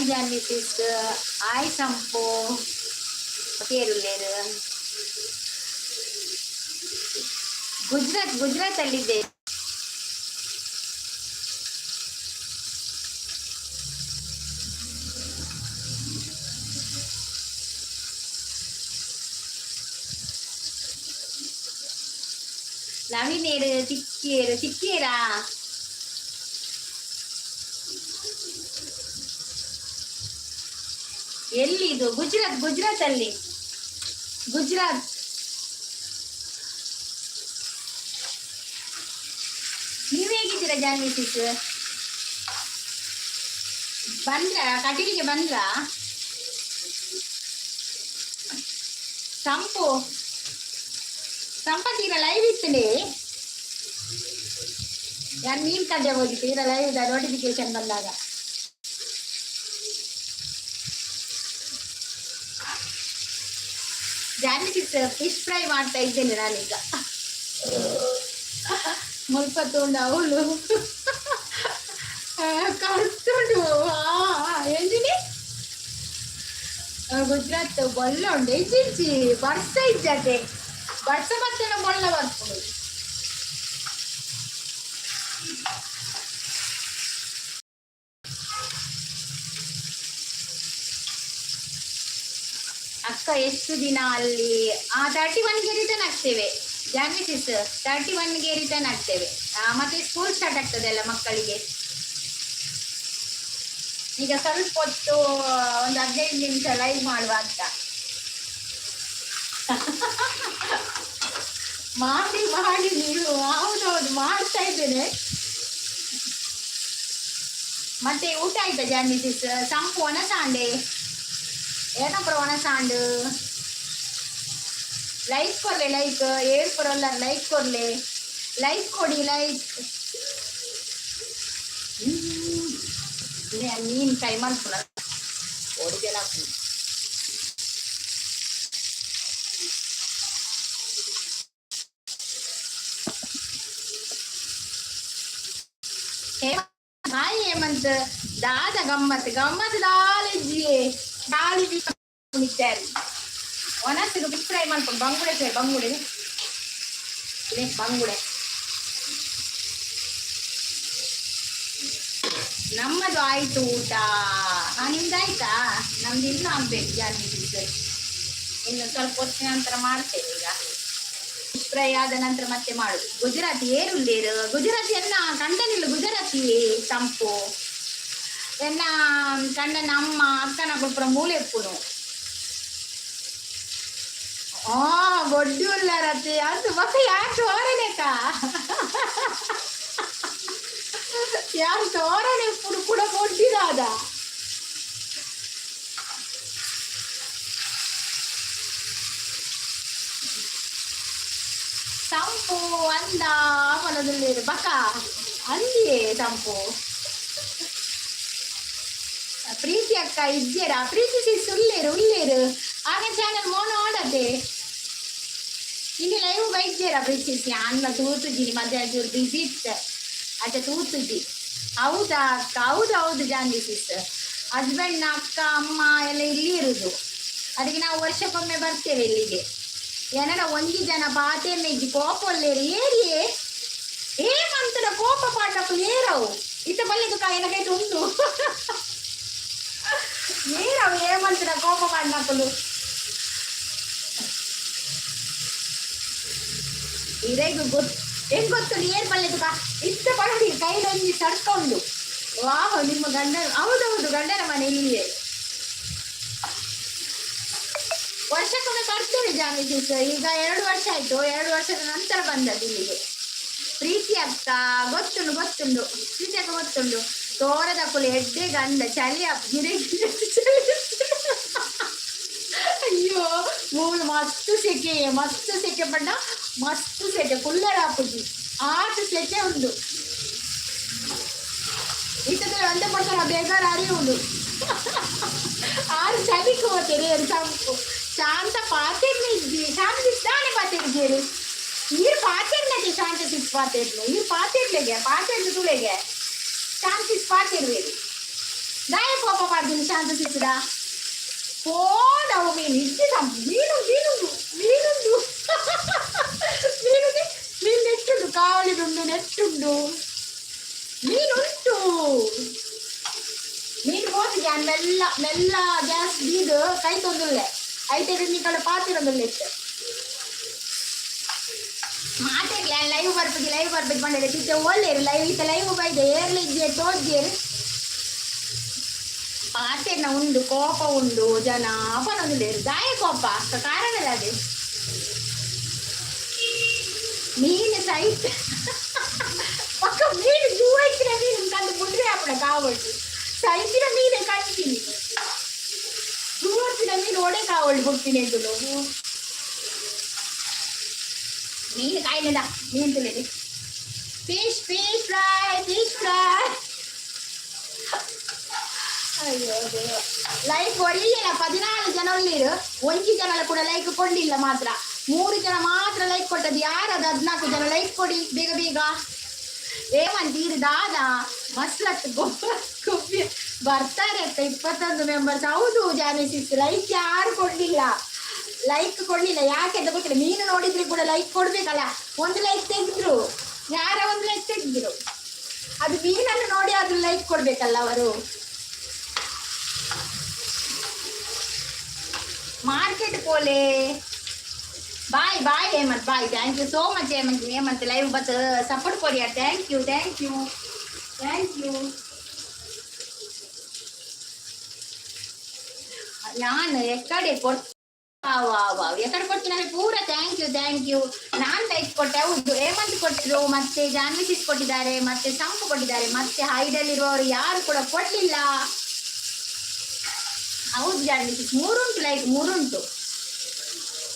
Hi Janhvi ಸಿಸ್, hi ಸಂಪು. ಏರುಲ್ಲೇರು? ಗುಜರಾತ್, ಗುಜರಾತ್ ಅಲ್ಲಿದೆ. ನವೀನ್ ಏರು? ತಿಕ್ಕಿಯೇರು? ತಿಕ್ಕಿಯೇರಾ? ಎಲ್ಲಿ ಇದು? ಗುಜರಾತ್, ಗುಜರಾತ್ ಅಲ್ಲಿ, ಗುಜರಾತ್. ನೀವ್ ಹೇಗಿದ್ದೀರಾ ಜಾನ್ವಿ ಸಿಸ್? ಬಂದ್ರ? ಕಟೀಲಿಗೆ ಬಂದ್ರ? ಸಂಪು, ಸಂಪತ್ತೀರ ಲೈವ್ ಇತ್ತಲೇ. ಯಾರು ಮೀನ್ ಕಂಡೆ ಹೋಗಿತ್ತು. ಈರ ಲೈವ್ ನೋಟಿಫಿಕೇಶನ್ ಬಂದಾಗ. ಜಾನ್ವಿ ಸಿಸ್, ಫಿಶ್ ಫ್ರೈ ಮಾಡ್ತಾ ಇದ್ದೇನೆ ನಾನೀಗ. ಮುಲ್ಪ ತೂಂಡ ಅವಳು ಕರ್ತುಂಡು. ಎಂಜಿನಿ ಗುಜರಾತ್ ಬೊಲ್ಲ ಉಂಡು. ಇಜ್ಜಿಜ್ಜಿ, ಬರ್ಸ ಇಜ್ಜತೆ. ಬರ್ಸ ಬತ್ತನ ಬೊಲ್ಲ ಬರ್ಪುಂಡು. ಅಕ್ಕ, ಎಷ್ಟು ದಿನ ಅಲ್ಲಿ? 31ಗೆ ರಿಟರ್ನ್ ಆಗ್ತೇವೆ ಜಾನ್ವಿ ಸಿಸ್, 31ಗೆ ರಿಟರ್ನ್ ಆಗ್ತೇವೆ. ಮತ್ತೆ ಸ್ಕೂಲ್ ಸ್ಟಾರ್ಟ್ ಆಗ್ತದೆ ಅಲ್ಲ ಮಕ್ಕಳಿಗೆ. ಈಗ ಸ್ವಲ್ಪ ಹೊತ್ತು, ಒಂದು 15 ನಿಮಿಷ ಲೈವ್ ಮಾಡುವ ಅಂತ. ಮಾಡಿ ಮಾಡಿ ನೀವು. ಹೌದೌದು, ಮಾಡ್ತಾ ಇದ್ದೇನೆ. ಮತ್ತೆ ಊಟ ಆಯ್ತಾ ಜಾನ್ವಿ ಸಿಸ್? ಸಂಪು, ಒಣಸಾಂಡೆ ಏನಪ್ಪ ಒಣಸಾಂಡು? ಲೈಕ್ ಕೊರ್ಲೆ, ಲೈಕ್. ಏರ್ ಕೊರಲ್ಲ, ಲೈಕ್ ಕೊರ್ಲೆ, ಲೈಕ್ ಕೊಡಿ, ಲೈಕ್. ಮೀನ್ ಫ್ರೈ ಮಲ್ಪುನ ಒಡಿಗೆಲ್ಲ ಹಾಕುನು. ಹಾಯ್ ಹೇಮಂತ್. ದಾದ ಗಮ್ಮತ್? ಗಮ್ಮತ್ ದಾಲೆಜ್ಜಿಯೇ ದಾಳಿ ನಿತ್ಯಾರಿ. ಒಣಸಿಗೆ ಫಿಶ್ ಫ್ರೈ ಮಲ್ಪುನು. ಬಂಗುಡೆ ಸರ್, ಬಂಗುಡೆ ಇದೆ, ಬಂಗುಡೆ. ನಮ್ಮದು ಆಯ್ತು ಊಟ. ಹಾ, ನಿಮ್ದು ಆಯ್ತಾ? ನಮ್ದು ಇನ್ನೂ ಆಗ್ಬೇಕು ಜಾನ್ವಿ ಸರ್, ಇನ್ನು ಸ್ವಲ್ಪ ಹೊತ್ತಿನ ನಂತರ ಮಾಡ್ತೇವೆ. ಈಗ ಫಿಶ್ ಫ್ರೈ ಆದ ನಂತರ ಮತ್ತೆ ಮಾಡುದು. ಗುಜರಾತಿ ಏರುಲ್ಲೇರು? ಗುಜರಾತಿ ಎನ್ನ ಕಂಡನಿಲ್ಲ. ಗುಜರಾತಿ ತಂಪು. ಎನ್ನ ಕಂಡನ ಅಮ್ಮ ಅಕ್ಕನ ಕೊಡ್ಪುರ ಮೂಲೆ ಇಪ್ಪುನು. ಆ ಬೊಡ್ಡಿ ಉಲ್ಲಾರತ್ತೆ ಅದು. ಬೊಕ್ಕ ಯಾರು ತೋರನೇಕ? ಯಾರು ತೋರಣೆ ಪುಡು ಕೂಡ ಬೊಡ್ಡಿದಾದ. ತಂಪು ಅಂದ ಪನದಲ್ಲಿ ಬಕ ಅಂದಿಯೇ ತಂಪು. ಪ್ರೀತಿ ಅಕ್ಕ ಇಜ್ಜೇರಾ? ಪ್ರೀತಿ ಸಿಸ್ ಉಲ್ಲೇರು, ಉಲ್ಲೇರು. ಆಗ ಚಾನಲ್ ಮೋನ ಆಡತೆ. ಇಲ್ಲಿ ಲೈವ್ ಬೈಜ್ಜೇರಾ ಪ್ರೀತಿ ಸಿಸ್? ಅನ್ನ ತೂತುಜಿ, ಮಧ್ಯಾಹ್ನ ಚೂರು ಬಿಸಿ ಇತ್ತು, ಅಚ್ಚ ತೂತುಜಿ. ಹೌದಾ ಅಕ್ಕ? ಹೌದು ಹೌದು ಜಾನ್ವಿ ಸಿಸ್. ಹಸ್ಬೆಂಡ್ನ ಅಕ್ಕ, ಅಮ್ಮ ಎಲ್ಲ ಇಲ್ಲಿ ಇರುದು. ಅದಕ್ಕೆ ನಾವು ವರ್ಷಕ್ಕೊಮ್ಮೆ ಬರ್ತೇವೆ ಇಲ್ಲಿಗೆ. ಏನಡ ಒಂಜಿ ಜನ ಪಾತೆ ಮೆಜ್ಜಿ ಕೋಪ ಒಲ್ಲೇರು ಏರಿಯೇ ಏ ಮಂತನ ಕೋಪ ಪಾಟಪ್ಪು ಏರವು ಇತ್ತ ಬಲ್ಲಿದು ಕಾಯಿನ ಉಂಡು ಏರವು ಏಮಂತನ ಕೋಪ ಪಾಡ್ನಕ್ಕಲು. ಇರೆಗ್ ಗೊತ್ತು, ಹೆಂಗ್ ಗೊತ್ತು? ಏರ್ ಪಲ್ಲೆದು ಇತ್ತ ಪಡಡಿ ಕೈಲೊಂಜಿ ಸರ್ಕೊಂಡು. ವಾಹ್, ನಿಮ್ಮ ಗಂಡ. ಹೌದೌದು, ಗಂಡನ ಮನೆ ಇಲ್ಲಿಯೇ. ವರ್ಷಕ್ಕೊಮ್ಮೆ ಬರ್ತೇವೆ ಜಾನ್ವಿ ಸಿಸ್. ಈಗ 2 ವರ್ಷ ಆಯ್ತು. 2 ವರ್ಷದ ನಂತರ ಬಂದದ್ದು ಇಲ್ಲಿಗೆ. ಪ್ರೀತಿ ಅಕ್ಕ ಗೊತ್ತುಂಡು, ಗೊತ್ತುಂಡು. ಪ್ರೀತಿ ಅಕ್ಕ ಗೊತ್ತುಂಡು. ತೋರದಕ್ಕುಲು ಎಡ್ಡೆ ಗಂಧ ಚಳಿ ಗಿರೆ ಚಳಿ. ಅಯ್ಯೋ, ಮೂಲು ಮಸ್ತ್ ಸೆಕೆ, ಮಸ್ತ್ ಸೆಕೆ ಪಂಡ ಮಸ್ತ್ ಸೆಕೆ. ಕುಲ್ಲರ ಆಪುಜಿ, ಆತ್ ಸೆಕೆ ಉಂಡು. ಇತ್ತದ್ರೆ ಒಂದೇ ಪಡ್ತಾರ ಬೇಗಾರ ಅರಿ ಉಂಡು. ಆರು ಚಳಿಗೆ ಹೋಗ್ತೇನೆ. ಸಂಪು ಶಾಂತ ಪಾತೆರ್ನ ಇಜ್ಜಿ. ಶಾಂತ ಸಿದ್ದಾನೆ ಪಾತೆರ್ಜೇರು ನೀರು ಪಾತೆರ್ನಗೆ. ಶಾಂತ ಸಿಸ್ ಪಾತೆರ್ನು. ನೀರು ಪಾತೆರ್ಲೆಗೆ, ಪಾತೆರ್ದು ತುಳೆಗೆ. ಶಾಂತ ಸಿಸ್ ಪಾತೆರ್ವೇರು. ದಾಯ ಕೋಪ ಮಾಡ್ತೀನಿ ಶಾಂತ ಸಿಕ್ಕದ. ಫೋನ್ ಅವು ಮೀನು ಇಜ್ಜಿ ಸಂಪು ಮೀನು ಮೀನುಂಡು ಮೀನುಂಡು ಮೀನು ಮೀನು ನೆಟ್ಟುಂಡು ಕಾವಳಿದುಂಡು ನೆಟ್ಟುಂಡು ಮೀನುಂಟು. ಮೀನು ಹೋತಿಗೆ ಮೆಲ್ಲ ಮೆಲ್ಲ ಗ್ಯಾಸ್ ಬೀದು ಕೈ ತೊಂದುಲ್ಲೆ ಐತೆ ನಿಕಲ ಪಾತಿರೊಂದುಲ್ಲೆ ಇತ್ತು. ಮಾತೆಗ್ಲ ಲೈವ್ ಬರ್ಪುಜಿ ಲೈವ್ ಬರ್ಪುಜಿ ಪಂಡ ಇತ್ತೆ ಓಲ್ಲೇರು ಲೈವ್ ಇತ್ತೆ ಲೈವ್ ಬೈದೆ ಏರ್ಲ ಇಜ್ಜೆ ತೋಜ್ಜೇರು ಪಾತೆರ್ನ ಉಂಡು ಕೋಪ ಉಂಡು ಜನ ಪನೊಂದುಲ್ಲೇರು. ದಾಯ ಕೋಪ ಕಾರಣ ಅದೇ ಮೀನು ಸೈತ್ ಪಕ್ಕ ಮೀನು ಜೂವ ಇತ್ತಿನ ಮೀನು ಕಂದು ಬುಡ್ರೆ ಆಪುಣ ಕಾವೊಡ್ಡು ಸೈತಿನ ಮೀನೆ ಕಂತೀನಿ ಜೂವತ್ತಿನ ಮೀನು ಒಡೆ ಕಾವೊಡ್ಡು ಬುಡ್ತೀನಿ ಎಂಕುಲು. ಮೀನು ಕಾಯಿಲೆದ ಮೀನು ತುಳಿದಿ. Fish, fish fry, fish fry. ಅಯ್ಯೋ ದೇವ, ಲೈಕ್ ಒರಿಯಲ್ಲ. 14 ಜನ ಉಳ್ಳೀರು, ಒಂಜಿ ಜನಲ ಕೂಡ ಲೈಕ್ ಕೊಂಡಿಲ್ಲ. ಮಾತ್ರ ಮೂರು ಜನ ಮಾತ್ರ ಲೈಕ್ ಕೊಟ್ಟದ್ದು. ಯಾರದು 14 ಜನ? ಲೈಕ್ ಕೊಡಿ ಬೇಗ ಬೇಗ. ಏಮಂತೀರು ದಾದಾ ಮಸ್ಲತ್ ಗೊಬ್ಬಿ ಬರ್ತಾರೆ ಅಕ್ಕ. 21 ಮೆಂಬರ್ಸ್. ಹೌದು ಜಾನಿಸಿಸ್, ಲೈಕ್ ಯಾರು ಕೊಡ್ಲಿಲ್ಲ, ಲೈಕ್ ಕೊಡ್ಲಿಲ್ಲ. ಯಾಕೆ ಅಂತ ಗೊತ್ತಿಲ್ಲ. ಮೀನು ನೋಡಿದ್ರೆ ಕೂಡ ಲೈಕ್ ಕೊಡ್ಬೇಕಲ್ಲ. ಒಂದು ಲೈಕ್ ತೆಗೆದ್ರು, ಯಾರ ಒಂದು ಲೈಕ್ ತೆಗೆದ್ರು. ಅದು ಮೀನನ್ನು ನೋಡಿ ಅದು ಲೈಕ್ ಕೊಡ್ಬೇಕಲ್ಲ ಅವರು. Market ಪೋಲೆ. Bye bye Hemant, bye. Thank you so much Hemant. Hemant live ಬತ್ support Korea. Thank you, thank you, thank you. ನಾನು ಎಕಡೆ ಕೊಡ್ ವಾ ಎಕಡೆ ಕೊಡ್ತೀನಿ ಪೂರ. Thank you, thank you. ನಾನು ಲೈಕ್ ಕೊಟ್ಟೆ. ಹೌದು, ಹೇಮಂತ್ ಕೊಟ್ಟರು, ಮತ್ತೆ ಜಾನ್ವಿಸಿಸ್ ಕೊಟ್ಟಿದ್ದಾರೆ, ಮತ್ತೆ ಸಂಪು ಕೊಟ್ಟಿದ್ದಾರೆ, ಮತ್ತೆ ಹೈಡಲ್ಲಿರುವವರು ಯಾರು ಕೂಡ ಕೊಡ್ಲಿಲ್ಲ. ಹೌದು ಜಾನ್ವಿಸಿಸ್, ಮೂರುಂಟು ಲೈಕ್ ಮೂರುಂಟು.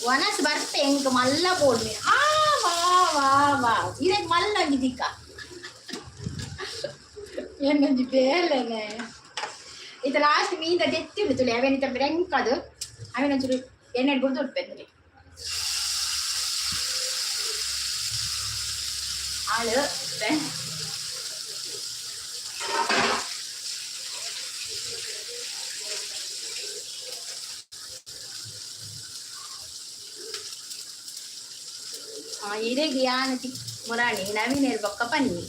ವನಸ್ ಬರ್ತೆ ಎಂಕ್ ಮಲ್ಲ ಬೋಡ್ಮಿ. ಆ ವಾ ವಾ ವಾ, ಇದಕ್ಕೆ ಮಲ್ಲ ಒಂಜಿ ಏನೊಂಜಿ ಬೇಲೆನೆ. ಇದು ಲಾಸ್ಟ್ ಮೀನ್ದ ತೆತ್ತಿ ಉಂಟು ತುಳಿ ಅವೇನಿತ ಎಂಕದು ಅವೇನೊಂಚೂರು ಎಣ್ಣೆ ಗುಡ್ದು ಉಡ್ಪೆಂದ್ರಿ ಆಳು. ಇರೆಗ್ ಯಾನ್ ತಿಕ್ ಮುರಾಣಿ ನವೀನೇರ್ ಬೊಕ್ಕ ಪನ್ನಿ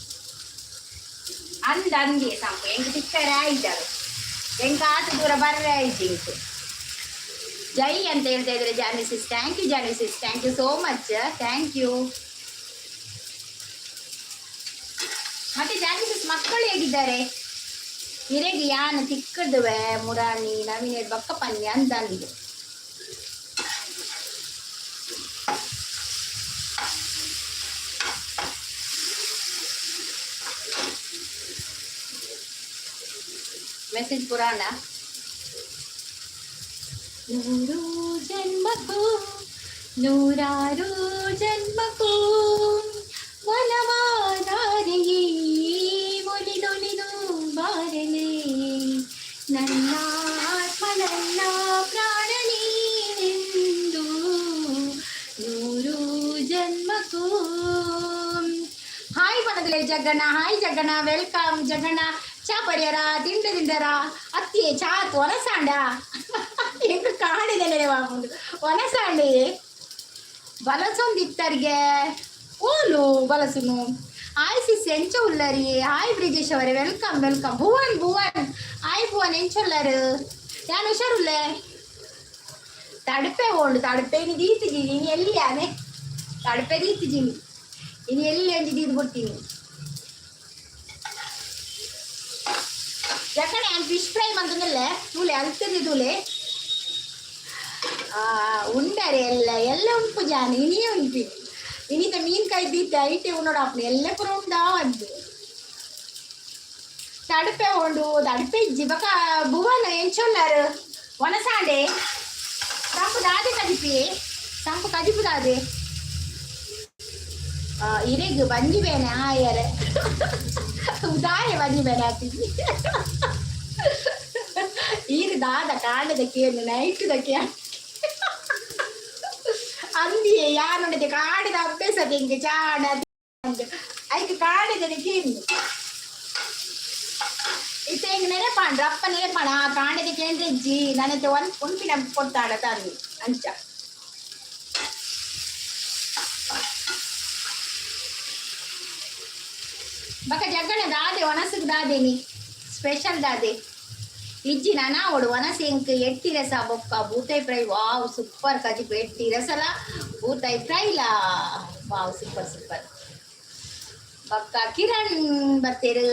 ಅಂದ ಅಂದೆ ಸಂಪು ಎಂಕ್ ತಿಕ್ಕರೆ ಆಯ್ತಾರು ಎಂಕ್ ಆತು ದೂರ ಬರ್ರೆ ಆಯ್ತು ಇಂಕ್. ಜೈ ಅಂತ ಹೇಳ್ತಾ ಇದ್ರೆ ಜಾನಿಸಿಸ್. Thank you ಜಾನಿಸಿಸ್, thank you so much, thank you. ಮತ್ತೆ ಜಾನಿಸಿಸ್ ಮಕ್ಕಳು ಹೇಗಿದ್ದಾರೆ? ಇರೆಗ್ ಯಾನ್ ತಿಕ್ಕದುವೆ ಮುರಾಣಿ ನವೀನೇರ್ ಬೊಕ್ಕ ಪನ್ನಿ ಅಂದ ಅಂದೆ. ಮೆಸೇಜ್ ಪುರಾಣ. ನೂರು ಜನ್ಮಕ್ಕೂ ನೂರಾರು ಜನ್ಮಕ್ಕೂ ಒಲವಾದಾರೆಯೇ ಒಲಿದೊಲಿದು ಬಾರಲೆ ನನ್ನ ಆತ್ಮ ನನ್ನ ಪ್ರಾಣ ನೀನೆಂದು ನೂರು ಜನ್ಮಕ್ಕೂ. ಹಾಯ್ ಬನದಲೆ Jagganna, hi Jagganna, welcome Jagganna. ಚಾ ಪರಿಯರ ತಿಂಡ ತಿಂದರ ಅತ್ತಿಯೇ ಚಾ ಒಲಸಾಂಡ ಎಂಕ್ ಕಾಣಿದೆ ಬಾಪುಂಡು ಒಲಸಾಂಡೆ ಬಲಸೊಂದಿತ್ತರ್ಗೆ ಓಲು ಬಲಸುನು. ಹಾಯ್ ಸಿಸ್, ಎಂಚ ಉಲ್ಲರಿ? ಹಾಯ್ ಬ್ರಿಜೇಶ್ ಅವರೇ, welcome welcome. Bhuvan, Bhuvan, hi Bhuvan, ಎಂಚ ಉಲ್ಲರು? ಯಾನ್ ಹುಷಾರುಲ್ಲೆ. ತಡುಪೆ ಓಂಡು ತಡುಪೆ ಇನಿ ದೀತಿಜೀನಿ ಇನಿ ಎಲ್ಲಿ ಯಾನೆ ತಡುಪೆ ದೀತಿಜೀನಿ ಇನಿ ಎಲ್ಲಿ ಅಂಜಿ ದೀದ್ ಕೊಡ್ತೀನಿ. ಯಾಕಂದ್ರೆ ನಾನು ಫಿಶ್ ಫ್ರೈ ಮಂತಂದಲ್ಲೇ ತೂಲೆ ಅಲ್ತದೆ ತೂಲೆ ಉಂಡರೆ ಎಲ್ಲ ಎಲ್ಲ ಉಂಟು ಜಾನ ಇನಿಯೇ ಉಂಟು ಇನಿತ ಮೀನ್ಕಾಯಿ ದೀತೆ ಐಟೆ ಉಣ್ಣೋಡಾಪುಣೆ ಎಲ್ಲ ಪೂರ ಉಂಡಾ ಅಂದು ತಡುಪೆ ಉಂಡು ತಡುಪೆ ಇಜ್ಜಿ. ಬೊಕ ಭುವನ ಎಂಚೊಲ್ಲಾರು? ಒನಸಾಂಡೆ ತಂಪು ದಾದೆ ಕಜಿಪಿ ತಂಪು ಕಜಿಪು ದಾದೆ ಇರೆಗ್ ಬಂಜಿ ಬೇನೆ ಆಯರೆ ಉದಾಯ ಬಂಜಿ ಬೇನೆ ಆತಿಜಿ. ಈರು ದಾದ ಕಾಂಡದ ಕೇನು ನೈಟ್ದ ಕೇನು ಅಂದಿಯೇ ಯಾನುಂಡತೆ ಕಾಡಿದ ಅಭ್ಯಾಸ ಎಂಗೆ ಚಾಣ ಐಕ್ ಕಾಡಿದ ಕೇನು. ಇತ್ತೆ ಹಿಂಗ್ ನೆನಪಾಂಡ್ರ ಅಪ್ಪ ನೆನಪಾಣ ಆ ಕಾಂಡದ ಕೇಂದ್ರಜ್ಜಿ ನನಗೆ ಒನ್ ಉಂಪಿನ ಕೊಡ್ತಾಳ ತಂದು ಅಂಚ. ಬಕ ಜಗ್ಗಣ ದಾದೆ ಒಣಸುಗ್ ದಾದೇನಿ ಸ್ಪೆಷಲ್ ದಾದೆ ಇಜ್ಜಿ ನಾನಾ ಓಡು ಒಣಸು ಎಂಕ್ ಎಟ್ಟಿ ರಸ ಬೊಕ್ಕ ಬೂತಾಯಿ ಫ್ರೈ. ವಾವ್, ಸೂಪರ್ ಕಜಿಪು. ಎಟ್ಟಿ ರಸಲ ಬೂತಾಯಿ ಫ್ರೈಲಾ. Wow, super super. ಬೊಕ್ಕ ಕಿರಣ್ ಬತ್ತೇರು.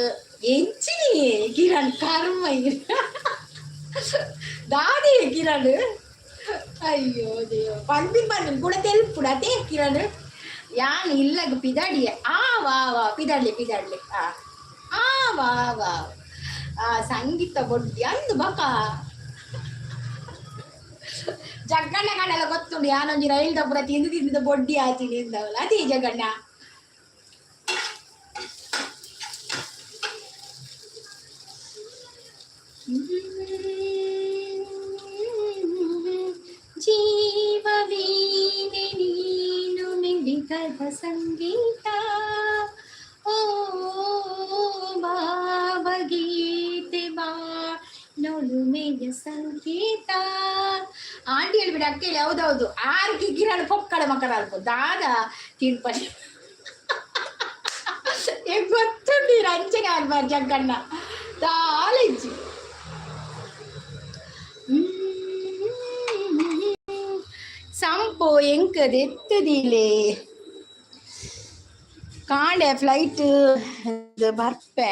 ಎಂಚಿನಿ ಕಿರಣ್ ಕರ್ಮ ದಾದೆ ಕಿರಣ್? ಅಯ್ಯೋ ದೇವ, ಪನ್ಪಿನ್ ಪನ್ಪಿನ್ ಕೂಡ ತೆಲ್ಪುಡತೆ ಕಿರಣ್. ಯಾನ್ ಇಲ್ಲಗ್ ಪಿದಾಡಿಯೆ. ಆ ವಾ ವಾ, ಪಿದಾಡ್ಲೆ ಪಿದಾಡ್ಲೆ. ಆ ಆ ವಾ ವಾ. ಆ ಸಂಗೀತ ಬೊಡ್ಡಿ ಅಂದು ಬಕ ಜಗ್ಗಣ್ಣ ಕಣ್ಣೆಲ್ಲ ಗೊತ್ತುಂಡು. ಯಾನೊಂಜಿ ರೈಲ್ ದಪುರ ತಿಂದು ತಿಂದು ಬೊಡ್ಡಿ ಆತೀನಿ ಇಂದವಲ್ಲ ಅದೇ ಜಗಣ್ಣ. ಜೀವವೀಣೆ ನೀನು ಮಿಡಿತದ ಸಂಗೀತ, ಓ ಭಾವಗೀತೆ ಬಾ ನೊಲುಮೆಯ ಸಂಗೀತ. ಆಂಟಿ ಹೇಳ್ಬಿಡ ಅಕ್ಕೇಳಿ. ಹೌದೌದು, ಆರ್ಗೆ ಗಿರಾಳು ಪೊಕ್ಕಳ ಮಕ್ಕಳ ಅಲ್ಪ ದಾದ ತಿನ್ಪಡಿ ಗೊತ್ತುಂಡು. ಅಂಚನೆ ಅಲ್ಬಾರ್ ಜಗ್ಗಣ್ಣ ದಾಲಿಜ್ಜಿ. ಸಂಪು ಎಂಕದ ಎತ್ತದಿಲೆ ಕಾಂಡೆ ಫ್ಲೈಟ್ ಬರ್ಪೆ.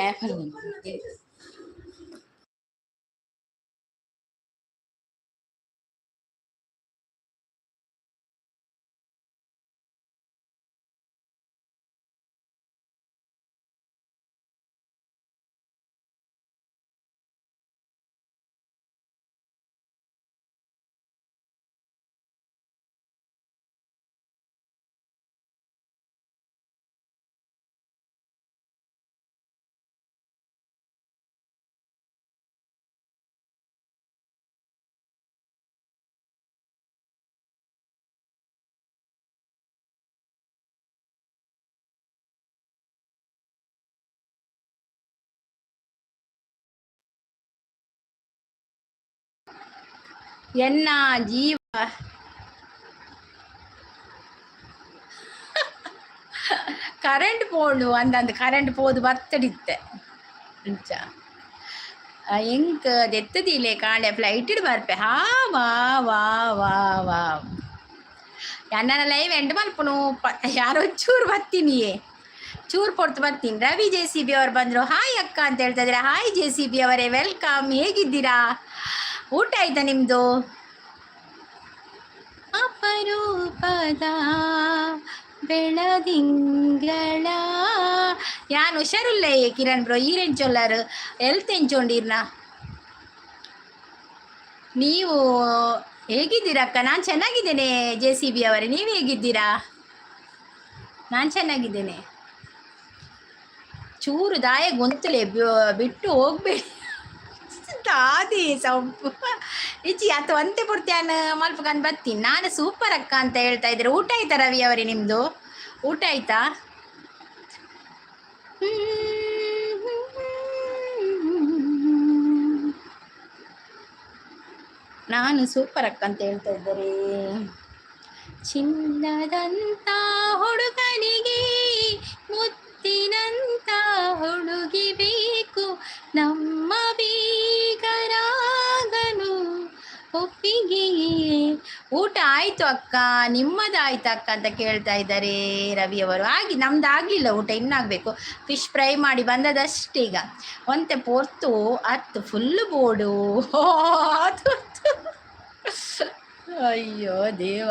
ಎನ್ನ ಜೀವ ಕರೆಂಟ್ ಪೋಂಡು ಅಂದಂದು ಕರೆಂಟ್ ಪೋದು ಬತ್ತಡಿತ್ತೆ ಅಂಚ. ಎಂಕ್ ದೆತ್ತದಿಲೆ ಕಾಂಡೆ ಫ್ಲೈಟ್ ಬರ್ಪೆ. ಹಾ ವಾ ವಾ ವಾ ವಾ. ಎನ್ನನ ಲೈವ್ ಎಂಡ್ ಮಲ್ಪುನು. ಯಾರೋ ಚೂರು ಬರ್ತೀನಿಯೇ, ಚೂರು ಪೊರ್ತು ಬರ್ತೀನಿ. ರವಿ ಜೆ ಸಿ ಬಿ ಅವರು ಬಂದರು. ಹಾಯ್ ಅಕ್ಕ ಅಂತ ಹೇಳ್ತಾ ಇದ್ದಾರೆ. ಹಾಯ್ ಜೆ ಸಿ ಬಿ ಅವರೇ, welcome. ಹೇಗಿದ್ದೀರಾ? ಊಟ ಆಯ್ತಾ ನಿಮ್ಮದು? ಅಪರೂಪದ ಬೆಳದಿಂಗಳ ಯಾನ್ ಹುಷಾರುಲ್ಲೆ ಕಿರಣ್ ಬ್ರೋ. ಈರೆಂಚೊಲ್ಲಾರು? ಹೆಲ್ತ್ ಎಂಚೊಂಡೀರ್ನ ನೀವು? ಹೇಗಿದ್ದೀರಕ್ಕ? ನಾನು ಚೆನ್ನಾಗಿದ್ದೇನೆ ಜೆ ಸಿ ಬಿ ಅವರೇ, ನೀವು ಹೇಗಿದ್ದೀರಾ? ನಾನು ಚೆನ್ನಾಗಿದ್ದೇನೆ. ಚೂರು ದಾಯ ಗೊಂತಲೆ ಬಿಟ್ಟು ಹೋಗ್ಬೇಡಿ. ದಾದಿ ಸೊಪ್ಪು ಇಚ್ಚಿ ಅತ್ತು ಒಂತೆ ಪುರ್ತ್ಯಾನ ಮಲ್ಪಕಂದು ಬರ್ತೀನಿ ನಾನು. ಸೂಪರ್ ಅಕ್ಕ ಅಂತ ಹೇಳ್ತಾ ಇದ್ದಾರೆ. ಊಟ ಆಯ್ತಾ ರವಿ ಅವರೇ? ನಿಮ್ಮದು ಊಟ ಆಯ್ತಾ? ನಾನು ಸೂಪರ್ ಅಕ್ಕ ಅಂತ ಹೇಳ್ತಾ ಇದ್ದಾರೆ. ಚಿನ್ನದಂತ ಹುಡುಗನಿಗೆ ಮುತ್ತಿನಂತ ಹುಡುಗಿ ಬೇಕು, ನಮ್ಮ ಬೀಗರಾಗನು ಒಪ್ಪಿಗೆ. ಊಟ ಆಯ್ತು ಅಕ್ಕ, ನಿಮ್ಮದಾಯ್ತು ಅಕ್ಕ ಅಂತ ಕೇಳ್ತಾ ಇದ್ದಾರೆ ರವಿಯವರು. ಆಗಿ ನಮ್ದು ಆಗಲಿಲ್ಲ ಊಟ, ಇನ್ನಾಗಬೇಕು. ಫಿಶ್ ಫ್ರೈ ಮಾಡಿ ಬಂದದಷ್ಟೀಗ. ಒಂತೆ ಪೊರ್ತು ಹತ್ತು ಫುಲ್ ಬೋಡು. ಅಯ್ಯೋ ದೇವ.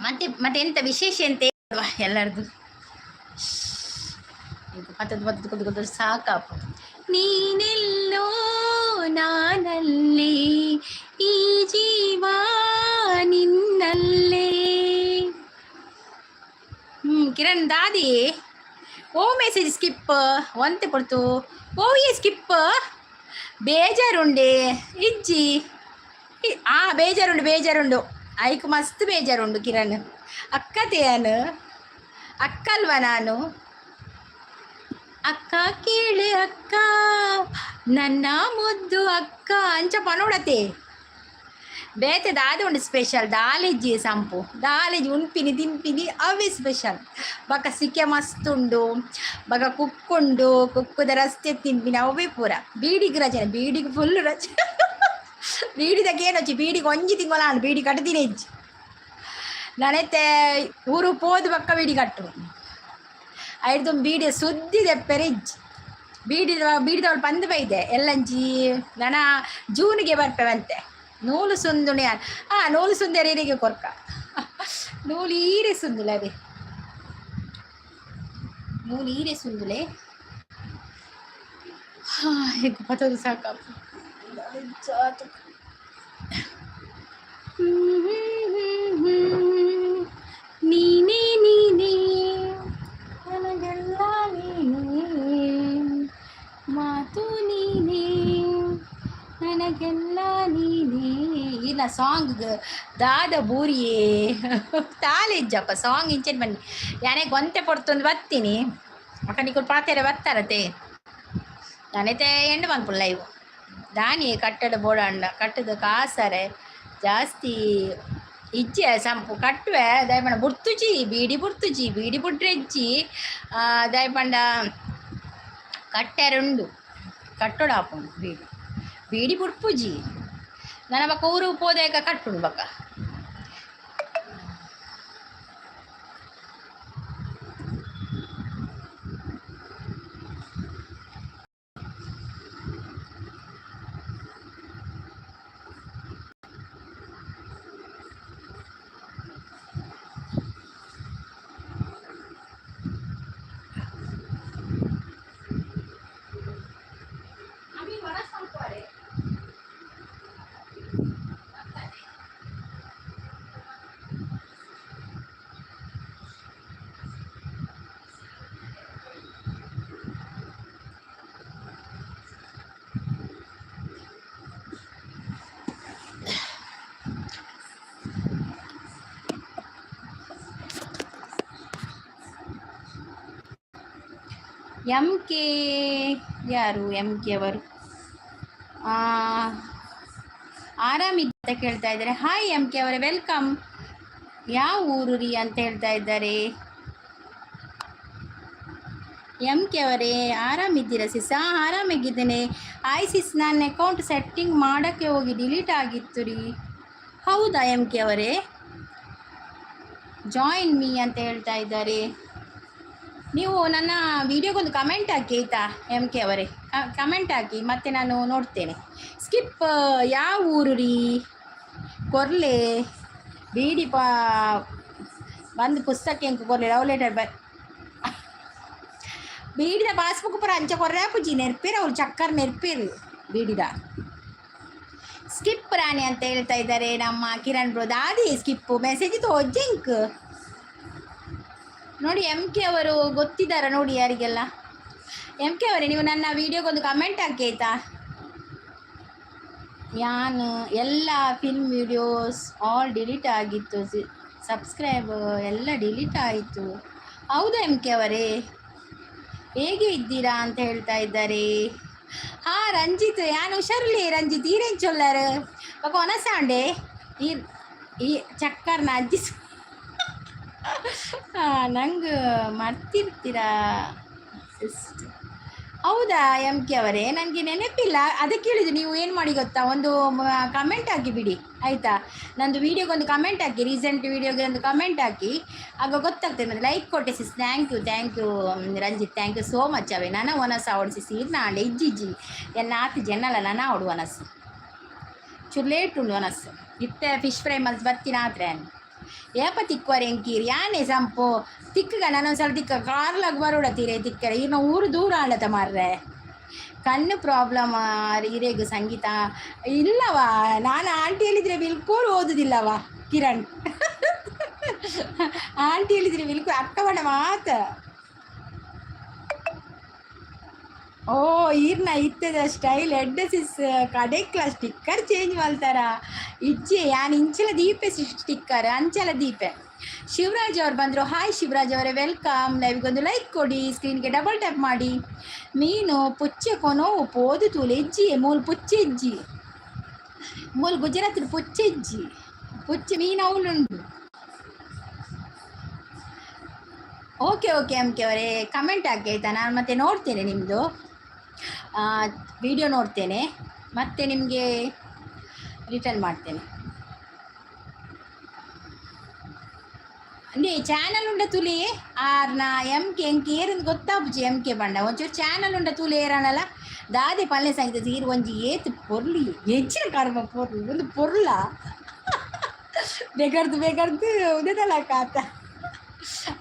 ಮತ್ತೆ ಮತ್ತೆ ಎಂತ ವಿಶೇಷ ಎಂತ ಎಲ್ಲರದು? ಮತ್ತದು ಮತ್ತದು ಕುದ್ದು ಕುದ್ದು ಸಾಕಪ್ಪ. ನೀನೆಲ್ಲೋ ನಾನಲ್ಲಿ, ಈ ಜೀವ ನಿನ್ನಲ್ಲೇ. ಕಿರಣ್ ದಾದಿ ಓ ಮೆಸೇಜ್ ಸ್ಕಿಪ್ ಒಂತೆ ಪೊರ್ತು ಓ ಏ ಸ್ಕಿಪ್. ಬೇಜಾರುಂಡೆ ಇಜ್ಜಿ? ಆ ಬೇಜಾರುಂಡು, ಬೇಜಾರುಂಡು. ಐಕ್ ಮಸ್ತ್ ಬೇಜಾರುಂಡು ಕಿರಣ್. ಅಕ್ಕತೆಯನು ಅಕ್ಕಲ್ವ ನಾನು? ಅಕ್ಕ ಕೇಳೆ ಅಕ್ಕ, ನನ್ನ ಮುದ್ದು ಅಕ್ಕ ಅಂಚ ಪನೋಡತೆ. ಬೇತೆ ದಾದ ಉಂಡು ಸ್ಪೆಷಲ್? ದಾಲಿಜ್ಜಿ ಸಂಪು, ದಾಲಿಜ್ಜಿ. ಉಣ್ಪಿನಿ ತಿನ್ಪಿನಿ ಅವೇ ಸ್ಪೆಷಲ್. ಬಕ ಸಿಕೆ ಮಸ್ತ್ ಉಂಡು, ಬಕ ಕುಕ್ಕುಂಡು, ಕುಕ್ಕುದ ರಸ್ತೆ ತಿನ್ಪಿನಿ ಅವೇ ಪೂರ. ಬೀಡಿಗೆ ರಜೆ, ಬೀಡಿಗೆ ಫುಲ್ ರಜೆ. ಬೀಡಿದ ಏನೊಚ್ಚಿ ಬೀಡಿಗೆ ಒಂಜಿ ತಿಂಗಳ ಬೀಡಿ ಕಟ್ತೀನಿ ಇಜ್ಜಿ. ನಾನೈತೆ ಊರು ಪೋದು ಬಕ್ಕ ಬೀಡಿ ಕಟ್ಟು ಐದು ಬೀಡಿ ಸುದ್ದಿ ದೆಪ್ಪೆರೆ ಇಜ್ಜಿ. ಬೀಡಿ ಬೀಡಿದವಳು ಪಂದ್ ಬೈದೆ ಎಲ್ಲಂಜಿ ನನ ಜೂನಿಗೆ ಬರ್ಪೆವಂತೆ. ನೂಲು ಸುಂದುಣಿ, ಆ ನೂಲು ಸುಂದರ ಕೊರ್ಕ, ನೂಲು ಈರೆ ಸುಂದುಲೆ, ಅದೇ ನೂಲು ಈರೆ ಸುಂದುಲೆ. ಹೇಗೆ ಪತದು ಸಾಕಪ್ಪ. ನೀನೇ ನೀನೇ ನನಗೆಲ್ಲ ನೀನೇ, ಮಾತು ನೀನೇ, ನನಗೆಲ್ಲ ನೀನೇ. ಇಲ್ಲ ಸಾಂಗ್ ದಾದ ಬೂರಿಯೇ ತಾಲಿಜ್ಜಪ್ಪ ಸಾಂಗ್ ಇಂಚೆನ್ ಬನ್ನಿ. ಯಾನೇ ಗೊಂತೆ ಪೊರ್ತೊಂದು ಬತ್ತೀನಿ ಅಕ್ಕ, ನಿಕುಲು ಪಾತೆರೆ ಬತ್ತಾರತೆ. ನಾನೈತೆ ಎಂಡ್ ಮನ್ಪುಲ್ಲ ಇವು ದಾನಿ ಕಟ್ಟಡ ಬೋಡಂಡ ಕಟ್ಟದ ಕಾಸರೆ ಜಾಸ್ತಿ ಇಜ್ಜೆ ಸಂಪು ಕಟ್ಟುವೆ. ದಾಯಪಂಡ ಬುಡ್ತುಜಿ ಬೀಡಿ, ಬುಡ್ತುಜಿ ಬೀಡಿ ಬುಡ್ರೆಜ್ಜಿ. ದಾಯಪಂಡ ಕಟ್ಟೆರುಂಡು, ಕಟ್ಟೋಡ ಆಪುಂಡು. ಬೀಡಿ ಬೀಡಿ ಬುಡ್ಪುಜಿ ನನ. ಬೊಕ ಊರು ಪೋದೇಕ ಕಟ್ಟುಂಡು ಬೊಕ. ಎಂ ಕೆ ಯಾರು? ಎಂ ಕೆ ಅವರು ಆರಾಮಿದ್ದ ಕೇಳ್ತಾ ಇದ್ದಾರೆ. ಹಾಯ್ ಎಂ ಕೆ ಅವರೇ, welcome. ಯಾವ ಊರು ರೀ ಅಂತ ಹೇಳ್ತಾ ಇದ್ದಾರೆ. ಎಂ ಕೆ ಅವರೇ, ಆರಾಮಿದ್ದೀರಾ ಸಿಸ್? ಹಾಂ, ಆರಾಮಾಗಿದ್ದೇನೆ. ಹಾಯ್ ಸಿಸ್, ನನ್ನ ಅಕೌಂಟ್ ಸೆಟ್ಟಿಂಗ್ ಮಾಡೋಕ್ಕೆ ಹೋಗಿ ಡಿಲೀಟ್ ಆಗಿತ್ತು ರೀ. ಹೌದಾ ಎಂ ಕೆ ಅವರೇ? ಜಾಯಿನ್ ಮೀ ಅಂತ ಹೇಳ್ತಾ ಇದ್ದಾರೆ. ನೀವು ನನ್ನ ವಿಡಿಯೋಗೊಂದು ಕಮೆಂಟ್ ಹಾಕಿ ಆಯಿತಾ ಎಂ ಕೆ ಅವರೇ? ಕಮೆಂಟ್ ಹಾಕಿ, ಮತ್ತೆ ನಾನು ನೋಡ್ತೇನೆ. ಸ್ಕಿಪ್. ಯಾವ ಊರು ರೀ? ಕೊರ್ಲೆ ಬೀಡಿ ಪಾ ಬಂದು ಪುಸ್ತಕ ಎಂಕ್ ಕೊರ್ಲೆ, ಲವ್ ಲೆಟರ್ ಬ ಬೀಡಿದ ಪಾಸ್ಬುಕ್ ಪೂರ ಅಂಚ ಕೊರ್ರೆ ಪುಜಿ. ನೆರ್ಪೇರು ಅವ್ರು, ಚಕ್ಕರ್ ನೆರ್ಪೇರು ಬೀಡಿದ. ಸ್ಕಿಪ್ ರಾಣಿ ಅಂತ ಹೇಳ್ತಾ ಇದ್ದಾರೆ ನಮ್ಮ ಕಿರಣ್ ಬ್ರೋ. ದಾದಿ ಸ್ಕಿಪ್ ಮೆಸೇಜ್ ತೋಜೆಂಕ್ ನೋಡಿ. ಎಂ ಕೆ ಅವರು ಗೊತ್ತಿದ್ದಾರ ನೋಡಿ ಯಾರಿಗೆಲ್ಲ. ಎಂ ಕೆ ಅವರೇ, ನೀವು ನನ್ನ ವಿಡಿಯೋಗೊಂದು ಕಮೆಂಟ್ ಹಾಕಿ ಆಯಿತಾ? ಯಾನು ಎಲ್ಲ ಫಿಲ್ಮ್ ವಿಡಿಯೋಸ್ ಆಲ್ ಡಿಲೀಟ್ ಆಗಿತ್ತು, ಸಬ್ಸ್ಕ್ರೈಬ್ ಎಲ್ಲ ಡಿಲೀಟ್ ಆಯಿತು. ಹೌದಾ ಎಂ ಕೆ ಅವರೇ? ಹೇಗೆ ಇದ್ದೀರಾ ಅಂತ ಹೇಳ್ತಾ ಇದ್ದಾರೆ. ಹಾಂ ರಂಜಿತ್, ಯಾನು ಹುಷಾರಲ್ಲಿ ರಂಜಿತ್. ಈರೇನು ಚೊಲ್ಲಾರ ಬೊಕ ಒನಸಾಂಡೆ ಈ ಈ ಚಕ್ಕರ್ನ ಅಜ್ಜಿ ನಂಗೆ ಮರ್ತಿರ್ತೀರಾ ಸಿಸ್ಟ್. ಹೌದಾ ಎಂ ಕೆ ಅವರೇ? ನನಗೆ ನೆನಪಿಲ್ಲ, ಅದಕ್ಕೆ ಹೇಳಿದ್ದು. ನೀವು ಏನು ಮಾಡಿ ಗೊತ್ತಾ? ಒಂದು ಕಮೆಂಟ್ ಹಾಕಿ ಬಿಡಿ ಆಯಿತಾ? ನಂದು ವೀಡಿಯೋಗೊಂದು ಕಮೆಂಟ್ ಹಾಕಿ, ರೀಸೆಂಟ್ ವೀಡಿಯೋಗೆ ಒಂದು ಕಮೆಂಟ್ ಹಾಕಿ, ಆಗ ಗೊತ್ತಾಗ್ತದೆ. ಮತ್ತು ಲೈಕ್ ಕೊಟ್ಟೆ sis, thank you, thank you Ranjith, thank you so much. ಅವೇ ನಾನು ಒನಸ್ ಅವಡು ಸಿಸ್ ಇರ್ನ ಇಜ್ಜಿಜ್ಜಿ ಎನ್ನ ಆತಿ ಜನ್ನಲ್ಲ ನಾನು ಅವಡು ಒನಸ್ ಚೂರು ಲೇಟ್ ಉಂಡು ಒನಸ್ ಇತ್ತೆ. ಫಿಶ್ ಫ್ರೈ ಮಲ್ತ್ ಬತ್ತಿನ ಆತ್ರೆ. ಏಪ ತಿಕ್ಕುವರೆ ಎಂಕೀರ್ ಯಾನೆ ಸಂಪು ತಿಕ್ಕಗ ನಾನೊಂದ್ಸಲ ತಿಕ್ಕ ಕಾರ್ಲಾಗ ಬರೋಡ ತೀರೆ ತಿಕ್ಕರೆ. ಇನ್ನು ಊರು ದೂರ ಆಳತ ಮಾರ್ರೆ. ಕಣ್ಣು ಪ್ರಾಬ್ಲಮ್ ಇರೇಗು ಸಂಗೀತ ಇಲ್ಲವಾ? ನಾನು ಆಂಟಿ ಹೇಳಿದ್ರೆ ಬಿಲ್ಕುಲ್ ಓದುದಿಲ್ಲವಾ ಕಿರಣ್. ಆಂಟಿ ಹೇಳಿದ್ರೆ ಬಿಲ್ಕುಲ್ ಅಕ್ಕ ಬಣ್ಣ ಮಾತ. ಓ, ಈರ್ನ ಇತ್ತದ ಸ್ಟೈಲ್ ಎಡ್ಡೆ ಸಿಸ್. ಕಡೆಕ್ಲ ಸ್ಟಿಕ್ಕರ್ ಚೇಂಜ್ ಮಲ್ತಾರ? ಇಜ್ಜೆ, ಯಾನ್ ಇಂಚಲ ದೀಪೆ ಸ್ಟಿಕ್ಕರ್, ಅಂಚಲ ದೀಪೆ. ಶಿವರಾಜ್ ಅವ್ರು ಬಂದರು. ಹಾಯ್ ಶಿವರಾಜ್ ಅವರೇ, welcome. ಲೈವ್ಗೊಂದು ಲೈಕ್ ಕೊಡಿ, ಸ್ಕ್ರೀನ್ಗೆ ಡಬಲ್ ಟ್ಯಾಪ್ ಮಾಡಿ. ಮೀನು ಪುಚ್ಚೆ ಕೊನೋ ಪೋದು ತೂಲೆ. ಇಜ್ಜಿ, ಮೂಲು ಪುಚ್ಚೆ ಇಜ್ಜಿ. ಮೂಲು ಗುಜರಾತ್ ಪುಚ್ಚೆ ಇಜ್ಜಿ. ಪುಚ್ಚೆ ಮೀನು ಅವಳುಂಡು. ಓಕೆ ಓಕೆ, ಎಂ ಕೆ ಅವರೇ, ಕಮೆಂಟ್ ಹಾಕಿ ಆಯಿತಾ? ನಾನು ಮತ್ತೆ ನೋಡ್ತೇನೆ, ನಿಮ್ಮದು ವಿಡಿಯೋ ನೋಡ್ತೇನೆ, ಮತ್ತೆ ನಿಮಗೆ ರಿಟರ್ನ್ ಮಾಡ್ತೇನೆ. ಅಂದೇ ಚಾನಲ್ ಉಂಡ ತುಲಿ ಆರ್ನ ಎಂ ಕೆ ಎಂಕ್ ಏರಂದು ಗೊತ್ತಾಪುಜಿ. ಎಂ ಕೆ ಪಂಡ ಒಂಚೂರು ಚಾನಲ್ ಉಂಡ ತುಲಿ ಏರನಲ್ಲ. ದಾದೆ ಪಲ್ಲೆ ಸಂಗೀತ ಈರ್ ಒಂಜಿ ಏತ್ ಪೊರ್ಲು, ಎಂಚಿನ ಕರ್ಮ ಪೊರ್ಲು, ಒಂದು ಪೊರ್ಲ ಬೆಗರ್ದು ಬೆಗರ್ದು ಉದೆದಲ ಕಾತ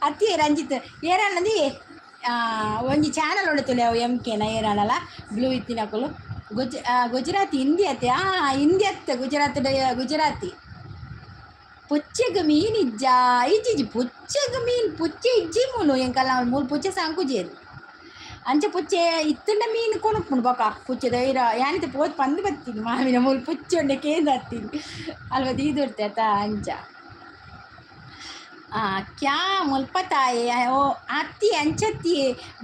ಅತ್ತಿ. ರಂಜಿತ್ ಏರನ್ನದಿ ಒಂಜಿ ಚಾನಲ್ ಉಂಡ ತುಲಿ ಅವು ಎಂ ಕೆನ ಏರನಲ್ಲ ಬ್ಲೂ ಇತ್ತಿನಕುಲು. ಗುಜರಾತಿ ಹಿಂದಿ ಅತ್ತೆ. ಹಿಂದಿ ಅತ್ತೆ, ಗುಜರಾತ್ ಗುಜರಾತಿ. ಪುಚ್ಚೆಗ್ ಮೀನ್ ಇಜ್ಜಾ? ಇಜ್ಜಿಜ್ಜಿ, ಪುಚ್ಚೆಗ್ ಮೀನ್, ಪುಚ್ಚೆ ಇಜ್ಜಿ ಮೂಲು. ಎಂಕಲ್ಲ ಮೂಲು ಪುಚ್ಚೆ ಸಾಂಕುಜೇರು. ಅಂಚೆ ಪುಚ್ಚೆ ಇತ್ತಂಡ ಮೀನು ಕೊನುಪ್ಪುಂಡು ಬೊಕ ಪುಚ್ಚೆದ ಐರ ಯಾನಿತ ಪೋದು ಪಂದ್ ಬತ್ತೀನಿ ಮಾಮಿನ ಮೂಲು ಪುಚ್ಚೆ ಉಂಡೆ ಕೇಂದ್ ಹತ್ತೀನಿ ಅಲ್ಪ ದೀದುರ್ತೆ ಅತ ಅಂಚ. ಕ್ಯಾ ಮುಲ್ಪ ತಾಯೆ? ಓ ಅತ್ತಿ, ಅಂಚತ್ತಿ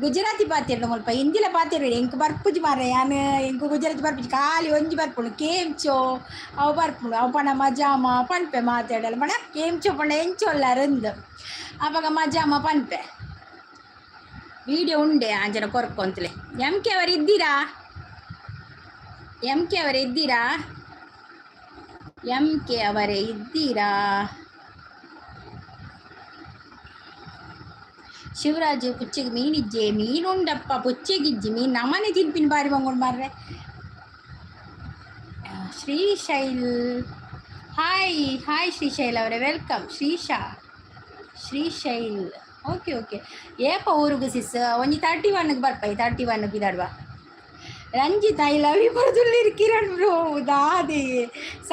ಗುಜರಾತಿ ಪಾತೆರ್ನ ಮುಲ್ಪ ಹಿಂದಿಲ ಪಾತೆರ್ವೆರ್. ಎಂಕ್ ಬರ್ಪುಜಿ ಮಾರ್ರೆ. ಯಾನ್ ಎಂಕ್ ಗುಜರಾತಿ ಬರ್ಪುಜಿ. ಖಾಲಿ ಒಂಜಿ ಬರ್ಪುಂಡು, ಕೇಂಚೋ. ಅವು ಬರ್ಪುಂಡು. ಅವು ಪಂಡ ಮಜಾಮ ಪನ್ಪೆ. ಮಾತಾಡಲ ಪಂಡ ಕೇಂಚೋ ಪಂಡ ಎಂಚೊಲ್ಲರಂದ್ ಅಪಗ ಮಜಾಮ ಪನ್ಪೆ. ವಿಡಿಯೋ ಉಂಡೆ ಅಂಚನ ಕೊರ್ಕೊಂತಲೆ. ಎಂ ಕೆ ಅವರು ಇದ್ದೀರಾ? ಎಂ ಕೆ ಅವರೇ ಇದ್ದೀರಾ? ಎಂ ಕೆ ಅವರೇ ಇದ್ದೀರಾ? ಶಿವರಾಜ್, ಪುಚ್ಚೆಗೆ ಮೀನಿಜ್ಜೆ? ಮೀನುಂಡಪ್ಪ, ಪುಚ್ಚೆಗಿಜ್ಜಿ. ಮೀನು ನಮ್ಮನೆ ತಿನ್ಪಿನ ಬಾರಿ ಬಂಗೊಂಡು ಮಾರ್ರೆ. ಶ್ರೀಶೈಲ್, ಹಾಯ್ ಹಾಯ್ ಶ್ರೀಶೈಲ್ ಅವರೇ, welcome. Shrisha, Shrishail, okay okay. ಏಪ ಊರುಗು ಸಿಸ್? ಒಂಜಿ 31ಗೆ ಬರ್ಪೈ, 31 ಬಿದಾಡ್ವಾ. ರಂಜಿತ್ I love you ಪನೊಂದುಲ್ಲೆರ್ ಕಿರಣ್ ಬ್ರೋ. ದಾದೆ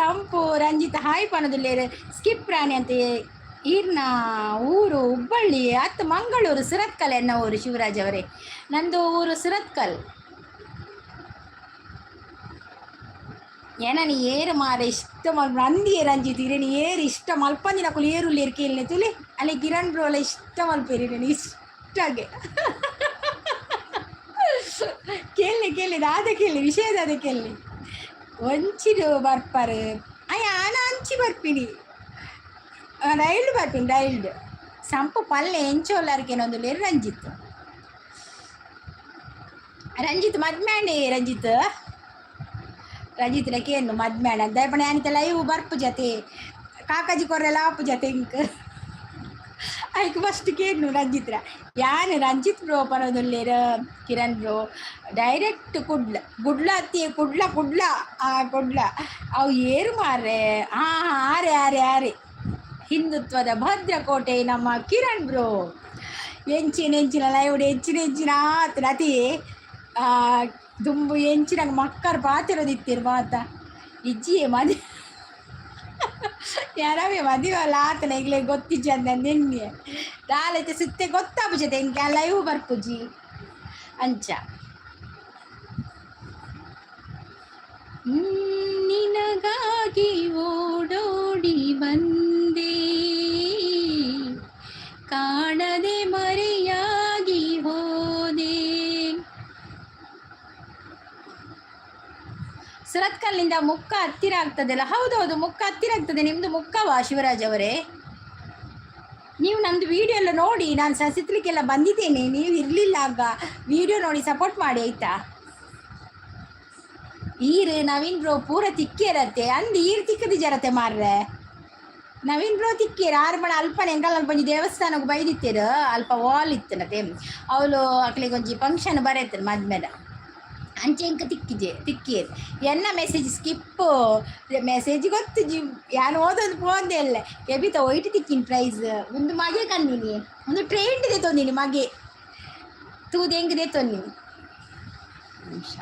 ಸಂಪು ರಂಜಿತ್ ಹಾಯ್ ಪನೊಂದುಲ್ಲೆರ್. ಸ್ಕಿಪ್ ರಾಣಿ ಅಂತ, ಈರ್ನ ಊರು ಹುಬ್ಬಳ್ಳಿ ಅತ್ತು ಮಂಗಳೂರು ಸುರತ್ಕಲ್ ಎನ್ನ ಊರು. ಶಿವರಾಜ್ ಅವರೇ, ನಂದು ಊರು ಸುರತ್ಕಲ್. ಏನನಿ ಏರು ಮಾರೆ ಇಷ್ಟ ಮಲ್ಪ ನಂದಿಯೇ ರಂಜಿತ್ ಇರೇನಿ ಏರು ಇಷ್ಟ ಮಲ್ಪಂದಿನಕುಲು ಏರುಲ್ಲೇರು ಕೇಳನೆ ತುಲೆ. ಅಲ್ಲಿ ಕಿರಣ್ ಬ್ರೋ ಎಲ್ಲ ಇಷ್ಟ ಮಲ್ಪೇರಿ ನಾನು ಇಷ್ಟಾಗೆ. ಕೇಳಿ ಕೇಳಿ ದಾದ ಕೇಳಿ ವಿಷಯ ದಾದ ಕೇಳಿ ಒಂಚಿರು ಬರ್ಪಾರು. ಅಯ್ಯ, ಆನ ಅಂಚಿ ಬರ್ಪಿನಿ, ರೈಲ್ಡ್ ಬರ್ಪಿನಿ ರೈಲ್ಡ್. ಸಂಪು ಪಲ್ಲೆ ಎಂಚೋಲಾರ್ಕೇನೊಂದು ರಂಜಿತ್. ರಂಜಿತ್ ಮದ್ಮ್ಯಾಂಡಿ ರಂಜಿತ್, ರಂಜಿತ್ನ ಕೇನು ಮದ್ಮ್ಯಾಣ ದಯಪಣ. ಯಾನಿತ ಲೈವ್ ಬರ್ಪು ಜತೆ ಕಾಕಾಜಿ ಕೊರ್ರೆಲ್ಲ ಆಪು ಜತೆ ಇಂಕ್. ಐಕ್ ಫಸ್ಟ್ ಕೇನು ರಂಜಿತ್ರ. ಯಾನ್ ರಂಜಿತ್ ಬ್ರೋ ಪನೊಂದುಲ್ಲೆರ್. ಕಿರಣ್ ಬ್ರೋ ಡೈರೆಕ್ಟ್ ಕುಡ್ಲ, ಕುಡ್ಲ ಅತ್ತಿ, ಕುಡ್ಲ ಕುಡ್ಲ. ಆ ಕುಡ್ಲ ಅವು ಏರು ಮಾರ್ರೆ. ಹಾಂ, ಆರೆ ಆರೆ ಆರೆ. ಹಿಂದುತ್ವದ ಭದ್ರಕೋಟೆ ನಮ್ಮ ಕಿರಣ್ ಬ್ರೋ. ಎಂಚಿನ ಎಂಚಿನ ಲೈವ್ ಎಂಚಿನ ಎಂಚಿನ ಆತನ ಅತಿ ದುಂಬು ಎಂಚಿನ ಮಕ್ಕರ್ ಪಾತೆರೋದಿತ್ತೀರ್ ಮಾತ. ಇಜ್ಜಿಯೇ ಮದಿ ಯಾರವೇ ಮದಿವಲ್ಲ ಆತನ ಈಗಲೇ ಗೊತ್ತಿಜ್ಜಿ ಅಂದ ನಿನ್ನೆ ದಾಲೈತೆ ಸುತ್ತೆ ಗೊತ್ತಾಪುಜತೆ ಎಂಕೆ ಲೈವ್ ಬರ್ಪುಜಿ ಅಂಚ. ನಿನಗಾಗಿ ಓಡೋಡಿ ಬಂದೆ, ಕಾಣದೆ ಮರೆಯಾಗಿ ಹೋದೆ. ಸುರತ್ಕಲ್ನಿಂದ ಮುಕ್ಕ ಹತ್ತಿರ ಆಗ್ತದಲ್ಲ? ಹೌದೌದು, ಮುಕ್ಕ ಹತ್ತಿರ ಆಗ್ತದೆ. ನಿಮ್ಮದು ಮುಕ್ಕವಾ ಶಿವರಾಜ್ ಅವರೇ? ನೀವು ನಮ್ಮದು ವಿಡಿಯೋ ಎಲ್ಲ ನೋಡಿ. ನಾನು ಸಸಿತ್ಲಿಕ್ಕೆಲ್ಲ ಬಂದಿದ್ದೇನೆ, ನೀವು ಇರಲಿಲ್ಲ ಆಗ. ವಿಡಿಯೋ ನೋಡಿ ಸಪೋರ್ಟ್ ಮಾಡಿ ಆಯ್ತಾ? ಈರು ನವೀನ್ ಬ್ರೋ ಪೂರ ತಿಕ್ಕಿರತ್ತೆ ಅಂದು. ಈರು ತಿಕ್ಕದಿ ಜರತೆ ಮಾರ್ರೆ. ನವೀನ್ ಬ್ರೋ ತಿಕ್ಕೇರ ಆರು ಬಣ ಅಲ್ಪನೆ. ಎಂಕಲ್ ಅಲ್ಪ ಒಂಜಿ ದೇವಸ್ಥಾನಕ್ಕೆ ಬೈದಿತ್ತೇರು. ಅಲ್ಪ ವಾಲ್ ಇತ್ತನತೆ. ಅವಳು ಅಕ್ಲಿಗೆ ಒಂಜಿ ಫಂಕ್ಷನ್ ಬರೆತ್ತರು ಮದ್ಮೆದ. ಅಂಚೆ ಇಂಕ ತಿಕ್ಕಿಜೆ ತಿಕ್ಕಿಯರು. ಎನ್ನ ಮೆಸೇಜ್ ಸ್ಕಿಪ್ಪು ಮೆಸೇಜ್ ಗೊತ್ತುಜಿ. ಯಾನ್ ಓದೊಂದು ಪೋಂದೆ ಇಲ್ಲ. ಕೆಬಿತ ಒಯ್ಟ್ ತಿಕ್ಕಿನ ಪ್ರೈಸ್? ಒಂದು ಮಗೆ ಕಂದಿನಿ, ಒಂದು ಟ್ರೈನ್ ದೆತೊಂದಿನಿ. ಮಗೆ ತೂದು ಎಂಕ್ ದೆತೊಂದಿನಿ. ನಿಮಿಷ.